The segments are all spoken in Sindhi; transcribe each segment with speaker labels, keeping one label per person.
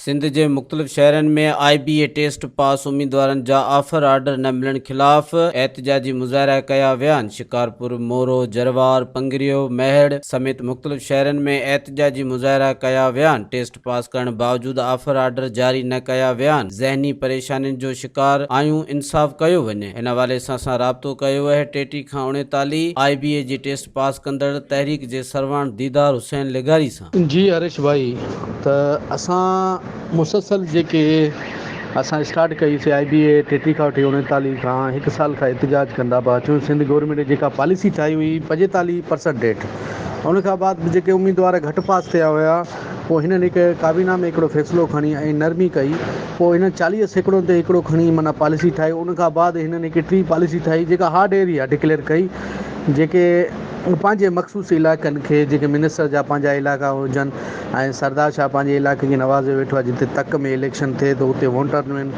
Speaker 1: سنڌ جي مختلف شهرن ۾ آء بي اي ٽيسٽ پاس اميدوارن جا آفر آرڊر نه ملڻ خلاف احتجاجي مظاهرا ڪيا ويا آهن. شڪارپور، مورو، جروار، پنگريو، ميهڙ سميت مختلف شهرن ۾ احتجاجي مظاهرا ڪيا ويا آهن. ٽيسٽ پاس ڪرڻ باوجود آفر آرڊر جاري نه ڪيا ويا آهن. ذهني پريشانين جو شڪار آهيون انصاف ڪيو وڃي. ان حوالي سان سان رابطو ڪيو اهي ٽيٽي کان 39 آء بي اي جي ٽيسٽ پاس ڪندڙ تحريڪ جي سرواڻ ديدار حسين لغاري سان.
Speaker 2: جي هريش ڀائي ته اسان مسلسل جيڪي اسان اسٽارٽ ڪئي سي آء بي اي ٽيٽيهه کان وٺي 39 کان هڪ سال کان احتجاج ڪندا پيا اچون سنڌ گورنمينٽ جيڪا پاليسي ٺاهي هئي 45 پرسنٽ ڊيٽ ان کان بعد به جيڪي اميدوار گهٽ پاس ٿيا هيا پوء هنن هڪ ڪابينا ۾ هڪڙو فيصلو کڻي ۽ نرمي ڪئي پوء هنن 40% تي هڪڙو کڻي معنيٰ پاليسي ٺاهي ان کان بعد هنن هڪ ٽين پاليسي ٺاهي جيڪا هارڊ ايريا ڊڪليئر ڪئي جيڪي پنهنجي مخصوص علائقن کي جيڪي منسٽر جا پنهنجا علائقا هجن ۽ سردار شاهه پنهنجي علائقي کي نوازيو ويٺو آهي جتي تڪ ۾ اليڪشن ٿئي ٿو اتي ووٽر آهن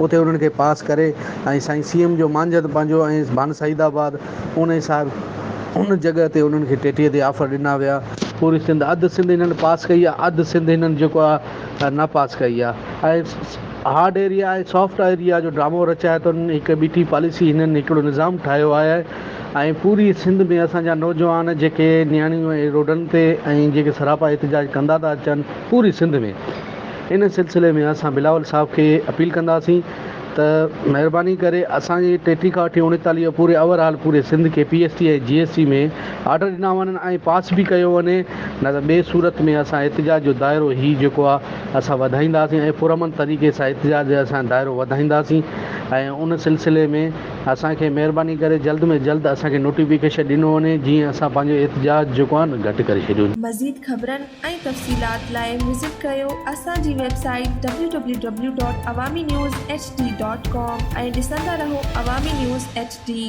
Speaker 2: اتي انهن کي پاس ڪري ۽ سائين سي ايم جو مانجهند پنهنجو ۽ ڀان سعيد آباد ان حساب ان جڳهه تي انهن کي ٽيٽيهه تي آفر ڏنا ويا. پوري سنڌ اڌ سنڌ هنن پاس ڪئي آهي اڌ سنڌ هنن جيڪو آهي نه پاس ڪئي آهي ۽ هارڊ ايريا ۽ سافٽ ايريا جو ڊرامو رچائي اٿن هڪ ٻٽي پاليسي هنن هڪڙو نظام ٺاهيو آهي ۽ پوري سنڌ ۾ اسان جا نوجوان جيڪي نياڻيون ۽ روڊن تي ۽ جيڪي سراپا احتجاج ڪندا ٿا اچن پوري سنڌ ۾ ان سلسلي ۾ اسان بلاول صاحب کي اپيل ڪنداسين ته مهرباني ڪري اسان جي ٽيٽيهه کان وٺي 39 پوري اوور آل پوري سنڌ کي P S T ۽ G S T ۾ order ڏنا وڃن ۽ پاس به ڪيو وڃي نه ته ٻي صورت ۾ اسان احتجاج جو دائرو هي جيڪو آهي اسان وڌائينداسين ۽ پرامن طريقي سان احتجاج اسان دائرو وڌائينداسين ۽ ان سلسلي ۾ اسان کي مهرباني ڪري جلد ۾ جلد اسان کي نوٽيفڪيشن ڏنو وڃي جيئن اسان پنهنجو احتجاج جيڪو آهي نه گهٽ ڪري ڇڏيون.
Speaker 3: مزيد خبرن ۽ تفصيلات لاء وزٽ ڪريو اسان جي website W W W dot Awami news H D dot com ۽ ڏسندا رهو عوامي نيوز ايڇ ڊي.